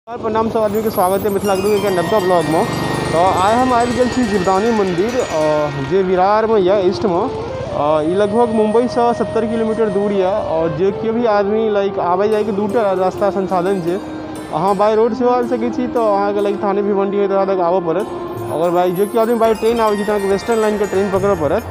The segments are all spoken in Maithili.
प्रणाम सब आदमी के स्वागत है मिथिला गुरु के नवका ब्लॉग में। तो आइ हम आबि गेल छी जीवदानी मंदिर जे विरार में यऽ ईस्ट में। ई लगभग मुंबई से 70 किलोमीटर दूर यऽ और जे केओ भी आदमी लाइक आबै जाइके दूटा रास्ता संसाधन छै। अहाँ बाय रोड सेहो आबि सकै छी तऽ अहाँके लाइक थाने भिवंडी होइत तक आबऽ पड़त। अगर बाई जे केओ आदमी बाय ट्रेन आबै छी तऽ अहाँके वेस्टर्न लाइनके ट्रेन पकड़ऽ पड़त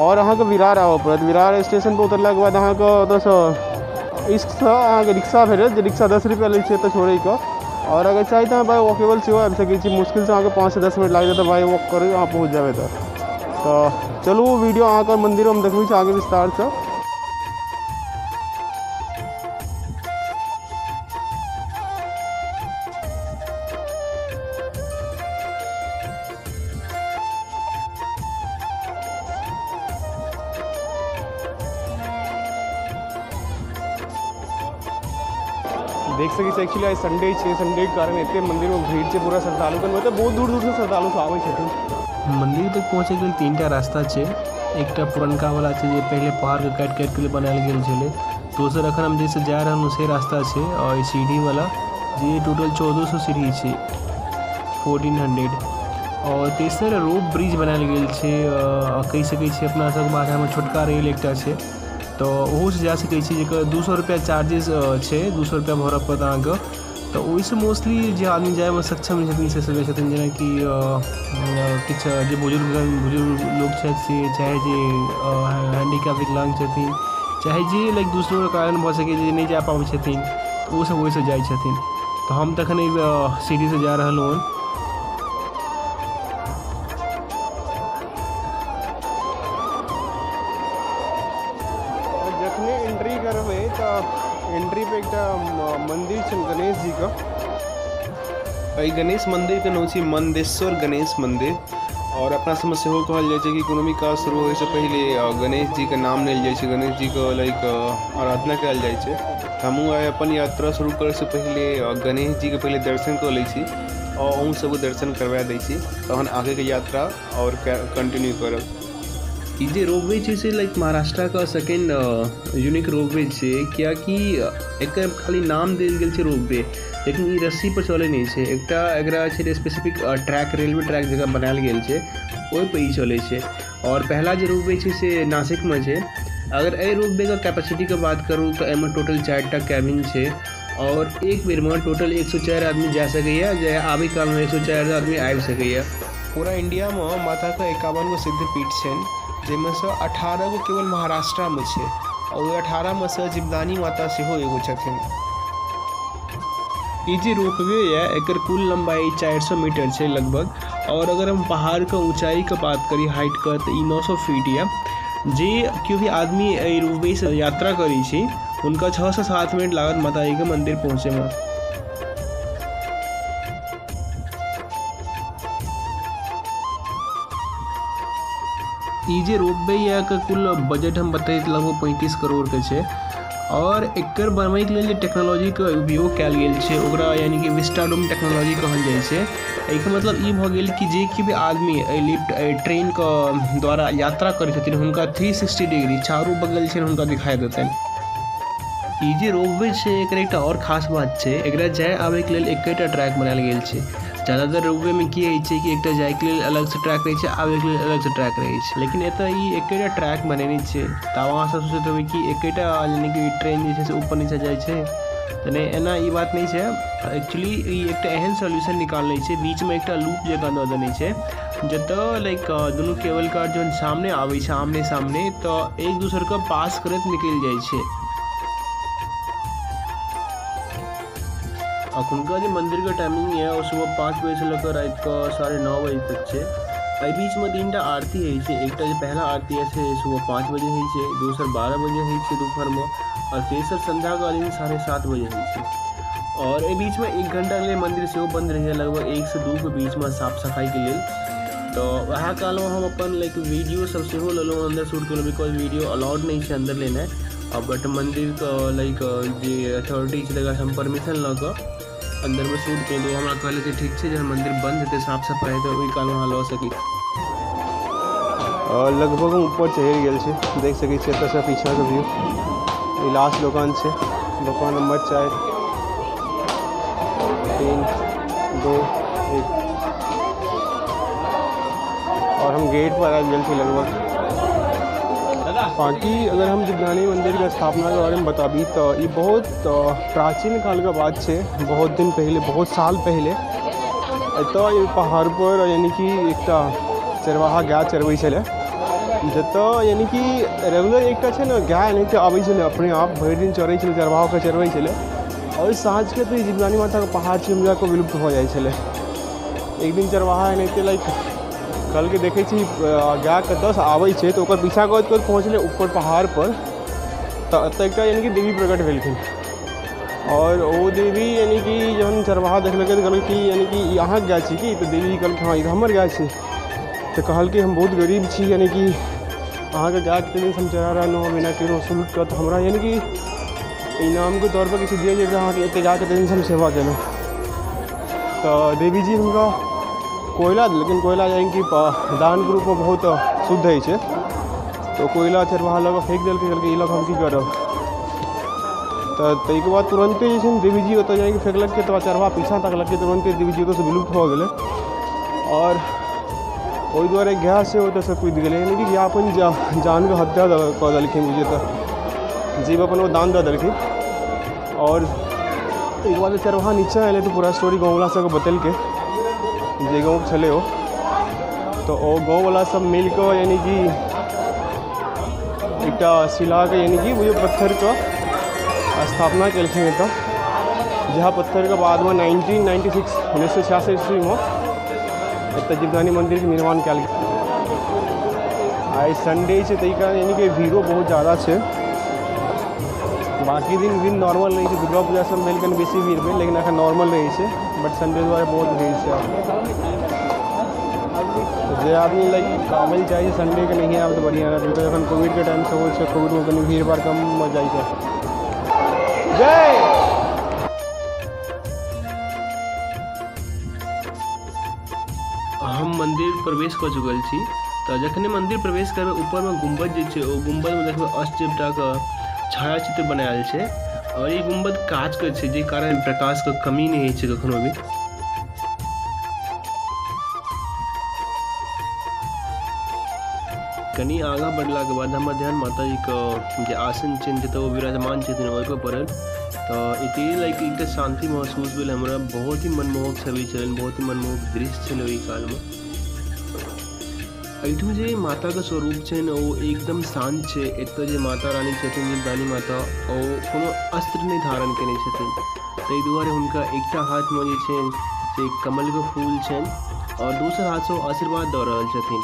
और अहाँके विरार आबऽ पड़त। विरार स्टेशन पर उतरलाके बाद अहाँके ओतऽसँ ईस्टसँ अहाँके रिक्शा भेटत जे रिक्शा 10 रुपैआ लै छै एतऽ छोड़ैके। और अगर चाही तऽ अहाँ बाय वॉकेबल सेहो आबि सकै छी। मुश्किलसँ अहाँके 5 से 10 मिनट लागि जायत बाय वॉक करू अहाँ पहुँच जेबै। तऽ चलू वीडियो अहाँके मंदिर हम देखबै छी आगे विस्तारसँ। देख सकै छी एक्चुअली I Sunday छै, संडे के कारण एते मंदिर में भीड़ छै पूरा श्रद्धालु के, मतलब बहुत दूर दूर से श्रद्धालु सब आबै छथिन। मंदिर तक पहुँचैके लेल 3टा रास्ता छै। एकटा पुरनका वाला छै जे पहिले पहाड़ के काटि काटि के बनायल गेल छलै। दोसर अखन हम जैसे जा रहल से रास्ता छै और सीढ़ी वाला जे टोटल 1400 सीढ़ी छै, 1400। और तेसर रोप ब्रिज बनायल गेल छै, कहि सकै छी अपना सबके भाषामे छोटका रेल एकटा छै, तऽ ओहोसँ जा सकै छी जकर 200 रुपैआ चार्जेस छै, 200 रुपैआ भरऽ पड़त अहाँके। तऽ ओहिसँ मोस्टली जे आदमी जाइमे सक्षम नहि छथिन से सब जाइ छथिन, जेनाकि किछु जे बुजुर्ग लोक छथि से, चाहे जे हैंडीकैप विकलांग छथिन, चाहे जे लाइक दोसरो कारण भऽ सकै जे नहि जा पाबै छथिन, तऽ ओसब ओहिसँ जाइ छथिन। तऽ हम तखन एहि सीढ़ीसँ जा रहलहुँ हन। जखने एंट्री करबै तऽ एंट्री पे एकटा मंदिर छै गणेश जी के। एहि गणेश मंदिर के नाम छै मंदेश्वर गणेश मंदिर। और अपना सबमे सेहो कहल जाइ छै कि कोनो भी काज शुरू होइसँ पहिले गणेश जी के नाम लेल जाइ छै, गणेश जी के लाइक आराधना कयल जाइ छै। हमहूँ आइ अपन यात्रा शुरू करैसँ पहिले गणेश जी के पहिले दर्शन कऽ लै छी और अहूँ सबके दर्शन करवा दै छी, तहन आगेके यात्रा और कंटिन्यू करब। ई जे रोपवे छै से लाइक महाराष्ट्रके सेकेंड यूनिक रोपवे छै, कियाकि एकर खाली नाम देल गेल छै रोपवे, लेकिन ई रस्सी पर चलै नहि छै। एकटा एकरा छै स्पेसिफिक ट्रैक, रेलवे ट्रैक जगह बनायल गेल छै, ओहि पर ई चलै छै। और पहला जे रोपवे छै से नासिकमे छै। अगर एहि रोपवेके कैपेसिटीके बात करूँ तऽ एहिमे टोटल 4टा कैबिन छै और एक बेरमे टोटल 104 आदमी जा सकैए, जे आबै कालमे 104 आदमी आबि सकैए। पूरा इंडियामे माताके 51 गो सिद्धपीठ छनि, जाहिमे सँ 18 गो केवल महाराष्ट्रमे छै और ओहि 18 मे सँ जीवदानी माता सेहो एगो छथिन। ई जे रोपवे यऽ एकर कुल लम्बाई 400 मीटर छै लगभग। और अगर हम पहाड़के ऊँचाइके बात करी, हाइटके, तऽ ई 900 फीट यऽ। जे केओ भी आदमी एहि रोपवेसँ यात्रा करै छै हुनका 6 से 7 मिनट लागत माताजीके मंदिर पहुँचैमे। ई जे रोपवे यऽ के कुल बजट हम बतैत लगभग 35 करोड़ के छै। और एकर बनबैके लेल जे टेक्नोलॉजीके उपयोग कयल गेल छै ओकरा यानी कि विस्टाडोम टेक्नोलॉजी कहल जाइ छै। एहिके मतलब ई भऽ गेल कि जे कि भी आदमी एहि लिफ्ट एहि ट्रेनके द्वारा यात्रा करै छथिन हुनका 360 डिग्री चारू बगल छै हुनका दिखाई देतनि। ई जे रोपवे छै एकर एकटा और खास बात छै, एकरा जाय आबैके लेल एकेटा ट्रैक बनायल गेल छै। ज़्यादातर रोपवेमे की होइ छै कि एकटा जाइके लेल अलगसँ ट्रैक रहै छै, आबैके लेल अलगसँ ट्रैक रहै छै, लेकिन एतऽ ई एकेटा ट्रैक बनेने छै। तऽ आब अहाँ सब सोचैत हेबै कि एकेटा यानी कि ट्रेन जे छै से ऊपर नीचा जाइ छै, तऽ नहि, एना ई बात नहि छै। एक्चुअली ई एकटा एहन सोल्यूशन निकालने छै, बीचमे एकटा लूप जकाँ दऽ देने छै जतऽ लाइक दुनू केबल कार जहन सामने आबै छै, आमने सामने, तऽ एक दोसरके पास करैत निकलि जाइ छै। अखुनका जे मंदिरके टाइमिंग यऽ ओ सुबह 5 बजेसँ लऽ कऽ रातिके 9:30 बजे तक छै। एहि बीचमे 3टा आरती होइ छै। एकटा जे पहला आरती यऽ से सुबह 5 बजे होइ छै, दोसर 12 बजे होइ छै दुपहरमे, और तेसर संध्याकालीन 7:30 बजे होइ छै। और एहि बीचमे 1 घंटाके लेल मंदिर सेहो बंद रहैए, लगभग 1 से 2 के बीचमे साफ सफाइके लेल। तऽ वएह कालमे हम अपन लाइक वीडियो सब सेहो लेलहुँ, अन्दर शूट केलहुँ, because video allowed नहि छै अन्दर लेनाइ। बट मन्दिरके लाइक जे अथॉरिटी छै तकरासँ हम परमिशन लऽ कऽ अन्दरमे शूट केलहुँ। हमरा कहलकै जे ठीक छै, जहन मन्दिर बन्द हेतै, साफ सफाइ हेतै, ओहि कालमे अहाँ लऽ सकै छी। लगभग हम ऊपर चढ़ि गेल छी, देख सकै छी एतऽसँ पीछाके व्यू। ई लास्ट दोकान छै, दोकान नंबर 4। 3 2 1 और हम गेट पर आबि गेल छी लगभग। बाकी अगर हम जीवदानी मंदिर के स्थापना के बारे में बताबी तो ये बहुत प्राचीन काल का बात है। बहुत दिन पहले, बहुत साल पहले एतऽ ई पहाड़ पर यानी कि एकटा चरवाहा गाय चरबै छलै, जतऽ यानी कि रेगुलर एकटा छै ने गाय एनाहिते आबै छलै अपने आप, भरि दिन चरै छलै, चरवाहाके चरबै छलै और साँझके तऽ जीवदानी माताके पहाड़ छै जाकऽ विलुप्त हो जाइ छलै। एक दिन चरवाहा एनाहिते लाइक कलके देखै छी गाय कतऽसँ आबै छै, तऽ ओकर पीछा करैत करैत पहुँचलै ऊपर पहाड़ पर। तऽ एतऽ एकटा यानी कि देवी प्रकट भेलखिन और ओ देवी यानी कि जहन चरवाहा देखलकै तऽ कहलकै कि यानी कि ई अहाँके गाय छी कि? तऽ देवी कहलकै हँ ई तऽ हमर गाय छी। तऽ कहलकै हम बहुत गरीब छी, यानी कि अहाँके गायके दिन हम चरा रहलहुँ हँ बिना केकरो शुल्कके, तऽ हमरा यानी कि इनामके तौर पर किछु दिअ जे अहाँके एतेक गायके दिन हम सेवा केलहुँ। तऽ देवी जी हुनका कोयला देलखिन। कोयला यानी कि दानके रूपमे बहुत शुद्ध होइ छै, तऽ कोयला चरवाहा लऽ कऽ फेक देलकै, कहलकै ई लऽ कऽ हम की करब। तऽ ताहिके बाद तुरन्ते जे छै ने देवी जी ओतऽ जाके फेकलकै, तऽ चरवाहा पीछा तकलकै, तुरन्ते देवी जी ओतऽसँ विलुप्त भऽ गेलै और ओहि दुआरे गाय से ओतऽसँ कुदि गेलै, यानी कि गाय अपन जानके हत्या कऽ देलखिन, बुझियौ तऽ जीव अपन ओ दान दऽ देलखिन। और ताहिके बाद चरवाहा नीचाँ एलै तऽ पूरा स्टोरी गाँववला सबके बतेलकै, जे गाँव छलै ओ, तऽ ओ गाँववला सब मिलकऽ यानी कि एकटा शिलाके यानी कि बुझियौ पत्थरके स्थापना केलखिन एतऽ, जहाँ पत्थरके बादमे 1996 1986 ईस्वीमे एतऽ जीवदानी मन्दिरके निर्माण कयल गेल। आइ संडे छै ताहि कारण यानी कि भीड़ो बहुत ज़्यादा छै। बाकी दिन भीड़ नॉर्मल रहै छै, दुर्गा पूजा सब भेल कनि बेसी भीड़ भेल, लेकिन एखन नॉर्मल रहै छै, बट संडे दुआरे बहुत भीड़ छै। जे आदमी लाइक आबै लए चाहै छै संडेके नहिए आबै तऽ बढ़िआँ रहत, because एखन कोविडके टाइम सेहो छै, कोविडमे कनि भीड़ भाड़ कम भऽ जाइ छै। जय हम मंदिर प्रवेश कऽ चुकल छी। तऽ जखने मंदिर प्रवेश करबै ऊपरमे गुम्बद जे छै ओ गुम्बदमे देखबै अष्टदेवताके छाया चित्र बनायल छै और ई गुम्बद काचके छै, जाहि कारण प्रकाशके कमी नहि होइ छै कखनो भी। कनि आगाँ बढ़लाके बाद हमर ध्यान माताजीके जे आसन छनि जतऽ ओ विराजमान छथिन ओहिपर पड़ल। तऽ एते लाइक एकटा शान्ति महसूस भेल हमरा, बहुत ही मनमोहक छवि छलनि, बहुत ही मनमोहक दृश्य छलै ओहि कालमे। एहिठाम जे माताके स्वरूप छनि ओ एकदम शान्त छै। एतऽ जे माता रानी छथिन जीवदानी माता, ओ कोनो अस्त्र नहि धारण केने छथिन, ताहि दुआरे हुनका एकटा हाथमे जे छनि से कमलके फूल छनि और दोसर हाथसँ ओ आशीर्वाद दऽ रहल छथिन।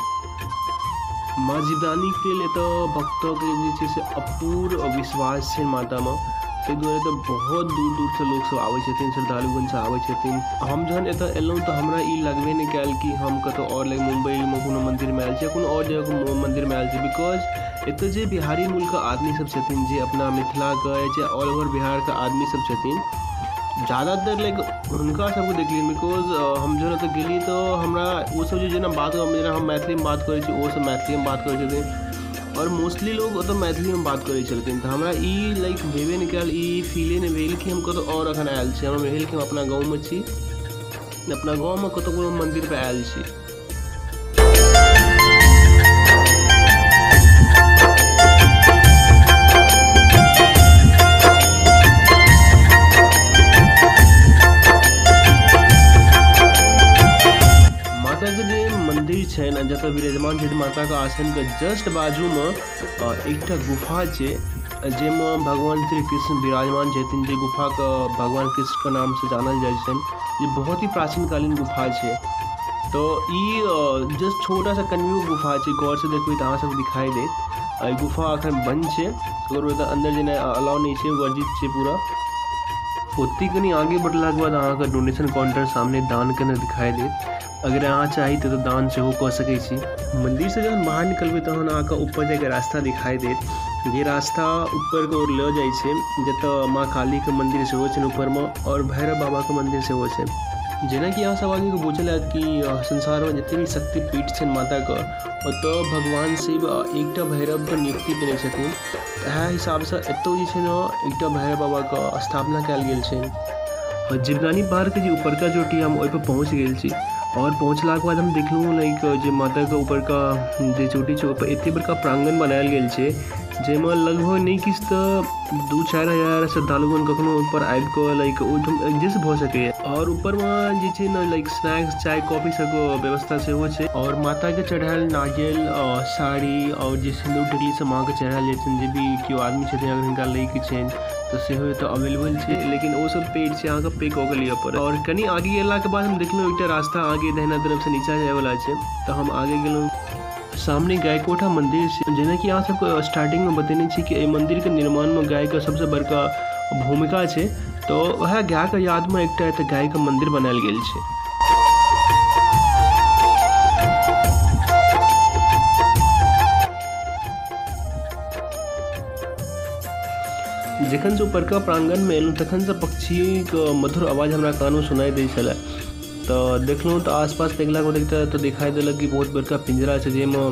माँ जीवदानीके लेल एतऽ भक्तके जे छै से अपूर्व विश्वास छै मातामे, ताहि दुआरे तऽ बहुत दूर दूरसँ लोकसब आबै छथिन, श्रद्धालुगण सब आबै छथिन। हम जहन एतऽ एलहुँ तऽ हमरा ई लगबे नहि कयल कि हम कतहु आओर लाइक मुम्बईमे कोनो मन्दिरमे आयल छी या कोनो आओर जगहके मन्दिरमे आयल छी, because एतऽ जे बिहारी मूलके आदमी सब छथिन, जे अपना मिथिलाके या ऑल ओवर बिहारके आदमी सब छथिन, ज़्यादातर लाइक हुनका सबके देखलियनि। Because हम जहन ओतऽ गेलियै तऽ हमरा ओसब जे जेना बात, जेना हम मैथिलीमे बात करै छी ओसब मैथिलीमे बात करै छथिन और मोस्टली लोग ओतऽ मैथिलीमे बात करै छलखिन। तऽ हमरा ई लाइक भेबे नहि कयल, ई फीले नहि भेल कि हम कतहु आओर एखन आयल छी। हमरा भेल कि हम अपना गाँवमे छी, अपना गाँवमे कतहु कोनो मन्दिरपर आयल छी। छनि जतऽ विराजमान छथि माताके आसनके जस्ट बाजूमे एकटा गुफा छै जाहिमे भगवान श्री कृष्ण विराजमान छथिन, जे गुफाके भगवान कृष्णके नामसँ जानल जाइ छनि, जे बहुत ही प्राचीन कालीन गुफा छै। तऽ ई जस्ट छोटा सा कनियो गुफा छै, गौरसँ देखबै तऽ अहाँ सबके दिखाई देत। एहि गुफा एखन बंद छै, ककरो एतऽ अन्दर जेनाइ अलाउ नहि छै, वर्जित छै पूरा। ओते कनि आगे बढ़लाके बाद अहाँके डोनेशन काउंटर सामने दान केन्द्र दिखाई देत, अगर अहाँ चाही तऽ दान सेहो कऽ सकै छी। मन्दिरसँ जहन बाहर निकलबै तहन अहाँके ऊपर जाइके रास्ता दिखाई देत, जे रास्ता ऊपरके ओर लऽ जाइ छै जतऽ माँ कालीके मन्दिर सेहो छनि ऊपरमे और भैरव बाबाके मन्दिर सेहो छै। जेनाकि अहाँ सब आदमीके बुझल हैत कि संसारमे जते भी शक्तिपीठ छनि माताके, ओतऽ भगवान शिव एकटा भैरवके नियुक्ति केने छथिन। इएह हिसाबसँ एतौ जे छै ने एकटा भैरव बाबाके स्थापना कयल गेल छनि। जीवदानी पहाड़के जे ऊपरका चोटी हम ओहिपर पहुँच गेल छी और पहुँचलाके बाद हम देखलहुँ लाइक जे माताके ऊपरका जे चोटी छै ओहिपर एते बड़का प्रांगण बनायल गेल छै जाहिमे लगभग नहि किछु तऽ 2-4 हजार श्रद्धालुगण कखनो ऊपर आबिकऽ लाइक ओहिठाम एडजस्ट भऽ सकैए। और ऊपरमे जे छै ने लाइक स्नैक्स चाय कॉफी सबके व्यवस्था सेहो छै। और माताके चढ़ायल नारियल साड़ी और जे सिन्दूर टिकली सब माँके चढ़ायल जाइ छनि, जे भी केओ आदमी छथिन अगर हिनका लैके छनि तऽ सेहो एतऽ अवेलेबल छै, लेकिन ओ सब पेड छै, अहाँके पे कऽ के लिअ पड़त। और कनि आगे गेलाके बाद हम देखलहुँ एकटा रास्ता आगे दहिना तरफसँ नीचा जायवला छै, तऽ हम आगे गेलहुँ। सामने गायकोठा मंदिर छै, जेनाकि अहाँ सबके स्टार्टिंगमे बतेने छी कि एहि मंदिरके निर्माणमे गायके सबसँ बड़का भूमिका छै, तऽ वएह गायके यादमे एकटा एतऽ गायके मंदिर बनायल गेल छै। जखन से ऊपरका प्रांगणमे एलहुँ तखनसँ पक्षीके मधुर आवाज हमरा कानमे सुनाइ दै छलै। तऽ देखलहुँ तऽ आसपास देखलाके बाद एकटा तऽ दिखाई देलक कि बहुत बड़का पिंजरा छै जाहिमे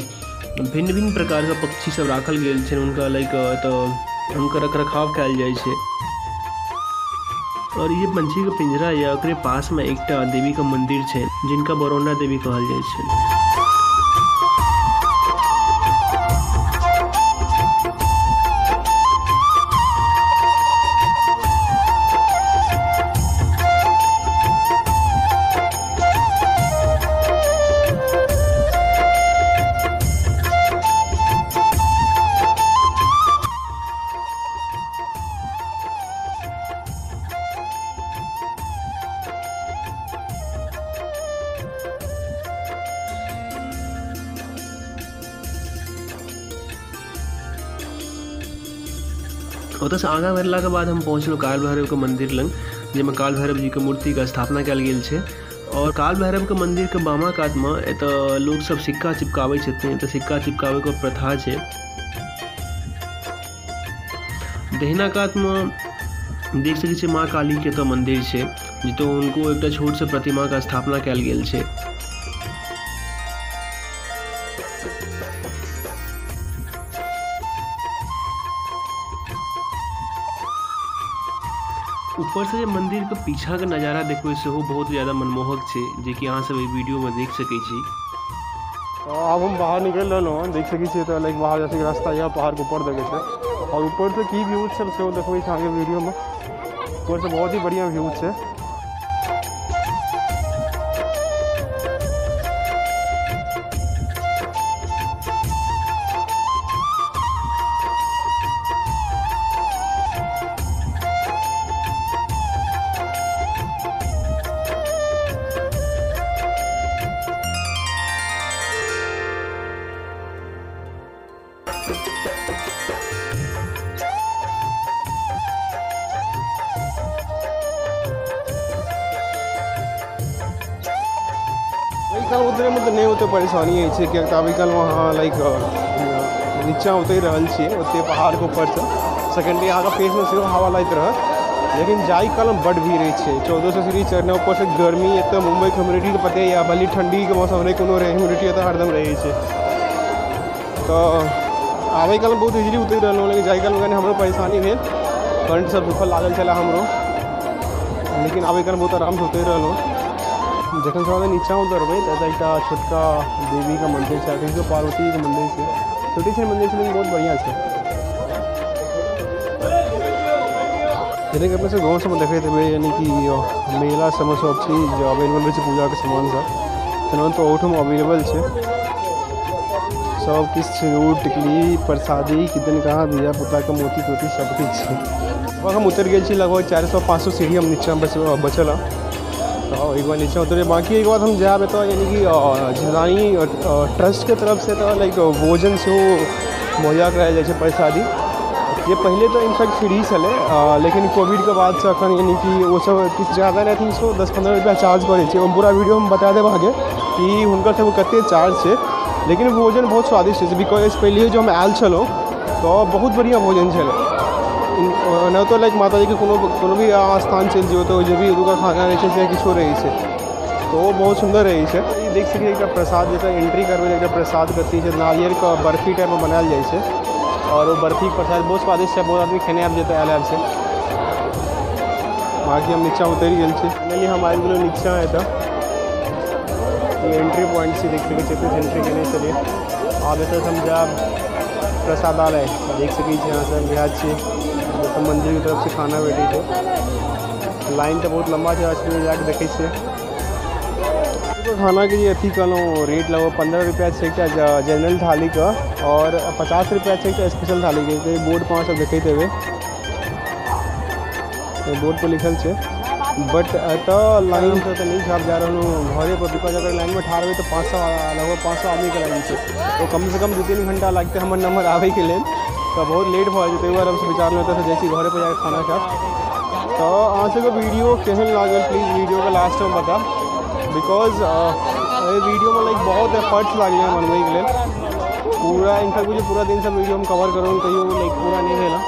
भिन्न भिन्न प्रकारके पक्षी सब राखल गेल छै, हुनका लाइक तऽ हुनकर रख रखाव कयल जाइ छै। और ये पंछीके पिंजरा यऽ ओकरे पासमे एकटा देवीके मंदिर छै जिनका बरौना देवी कहल जाइ छै। ओतऽसँ आगाँ बढ़लाके बाद हम पहुँचलहुँ काल भैरवके मंदिर लग, जाहिमे काल भैरव जीके मूर्तिके स्थापना कयल गेल छै। और काल भैरवके मंदिरके बामा कातमे एतऽ लोकसब सिक्का चिपकाबै छथिन, एतऽ सिक्का चिपकाबैके प्रथा छै। दहिना कातमे देख सकै छियै माँ कालीके एतऽ मंदिर छै, जतऽ हुनको एकटा छोट सा प्रतिमाके स्थापना कयल गेल छै। ऊपर से जे मंदिर के पीछा के नज़ारा देखबै सेहो बहुत ज़्यादा मनमोहक छै, जेकि अहाँ सब एहि वीडियो में देख सकै छी। आब हम बाहर निकलि रहलहुँ हँ, देख सकै छियै तऽ लाइक बाहर जैसे रास्ता यऽ पहाड़ के ऊपर देखै छै और ऊपर से की व्यू छै सेहो देखबै छै अहाँके वीडियो में। ऊपर से बहुत ही बढ़िया व्यू छै। काल उतरैमे तऽ नहि ओते परेशानी होइ छै, कियाकि अभी कालमे अहाँ लाइक नीचाँ उतरि रहल छियै ओते पहाड़के ऊपरसँ। सेकेंडली अहाँके फेसमे सेहो हवा लागैत रहत, लेकिन जाहि कालमे बड्ड भीड़ होइ छै। 1400 सीढ़ी चढ़नाइ, ऊपरसँ गर्मी, एतऽ मुम्बईके ह्यूमिडिटी तऽ पते यऽ, भले ठण्डीके मौसम रहै कोनो रहै, ह्यूमिडिटी एतऽ हरदम रहै छै। तऽ आबै कालमे बहुत इजीली उतरि रहलहुँ, लेकिन जाहि कालमे कनि हमरो परेशानी भेल, कंठ सब दुखऽ लागल छलै हमरो, लेकिन आबै कालमे बहुत आरामसँ उतरि रहलहुँ। जखन सब नीचाँ उतरबै तऽ एकटा छोटका देवीके मंदिर छै, देखियौ पार्वतीके मंदिर छै, छोटी छै मंदिर छै लेकिन बहुत बढ़िआँ छै। जेनाकि अपने सब गाँव सबमे देखैत हेबै, यानी कि मेला सबमे सब चीज अवेलेबल रहै छै, पूजाके सामान सब तेना तऽ ओहोठाम अवेलेबल छै सब किछु, सिन्दूर टिकली प्रसादी किदन कहाँ धिया पुताके मोती तोती सब किछु छै। हम उतरि गेल छी लगभग 400-500 सीढ़ी हम नीचाँ बचल हँ, तऽ एक बार नीचाँ उतरे। बाकी एक बाद हम जायब एतऽ यानी कि जीवदानी ट्रस्टके तरफसँ तऽ लाइक भोजन सेहो मुहैया करायल जाइ छै प्रसादी, जे पहिले तऽ इनफैक्ट फ्री छलै, लेकिन कोविडके बादसँ एखन यानी कि ओसब किछु ज्यादा नहि थिंक 10-15 रुपैआ चार्ज करै छै। ओ पूरा वीडियो हम बता देब अहाँके कि हुनकर सबके कतेक चार्ज छै, लेकिन भोजन बहुत स्वादिष्ट छै। Because पहिले जो हम आयल छलहुँ तऽ बहुत बढ़िआँ भोजन छलै। ओना तऽ लाइक माताजीके कोनो कोनो भी स्थान चलि जइयौ तऽ जे भी ओतुका खाना रहै छै से किछो रहै छै, तऽ ओ बहुत सुन्दर रहै छै। ई देख सकै एकटा प्रसाद जतऽ एंट्री करबै एकटा प्रसाद कथी छै, नारियलके बर्फी टाइपमे बनायल जाइ छै और ओ बर्फीके प्रसाद बहुत स्वादिष्ट छै, बहुत आदमी खेने आबि जेतै आयल आयल छै। बाकी हम नीचा उतरि गेल छी। फाइनली हम आबि गेलहुँ नीचा। एतऽ ई एंट्री पॉइंट छी, देख सकै छी एतऽ एंट्री केने छलियै। आब एतऽसँ हम जायब प्रसादालय, देख सकै छी अहाँ सब इएह छी जतऽ मन्दिरके तरफसँ खाना भेटै छै। लाइन तऽ बहुत लम्बा छै, असली जाके देखै छियै। खानाके जे अथी कहलहुँ रेट लगभग 15 रुपैआ छै एकटा जनरल थालीके और 50 रुपैआ छै एकटा स्पेशल थालीके। बोर्ड पर अहाँ सब देखैत हेबै, बोर्ड पर लिखल छै। बट एतऽ लाइनसँ तऽ नहि खायब, जा रहलहुँ घरे पर, because अगर लाइनमे ठाढ़ हेबै तऽ 500 लगभग 500 आदमीके लाइन छै, तो कमसँ कम 2-3 घंटा लगतै हमर नंबर आबैके लेल, तऽ बहुत लेट भऽ जेतै। ताहि दुआरे हमसब विचारलहुँ एतऽसँ जाइ छी घरे पर जाकऽ खाना खायब। तऽ अहाँ सबके वीडियो केहन लागल प्लीज वीडियोके लास्टमे बतायब, because एहि वीडियोमे लाइक बहुत एफर्ट्स लागलै हँ बनबैके लेल। पूरा इनफैक्ट बुझियौ पूरा दिन सब वीडियो हम कवर करू तैयो लाइक पूरा नहि भेल हँ।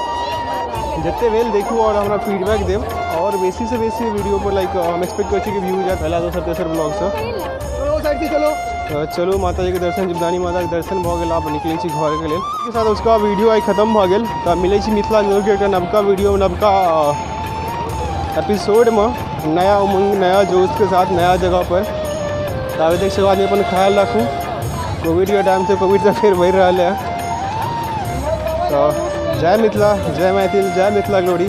जते भेल देखू और हमरा फीडबैक देब, और बेसीसँ बेसी वीडियो पर लाइक हम एक्सपेक्ट करै छी कि व्यू जायत पहला दोसर तेसर ब्लॉगसँ। चलू माताजीके दर्शन, जिवदानी माताके दर्शन भऽ गेल, आब निकलै छी घरके लेल। के साथ उसका वीडियो आइ खत्म भऽ गेल। तऽ मिलै छी मिथिला न्यूजके एकटा नवका वीडियो, नवका एपिसोडमे, नया उमंग नया जोशके साथ नया जगह पर। तऽ अभी तक सब आदमी अपन ख्याल राखू, कोविडके टाइम से कोविड तऽ फेर बढ़ि रहल है। तऽ जय मिथिला, जय मैथिल, जय मिथिला ग्लोरी।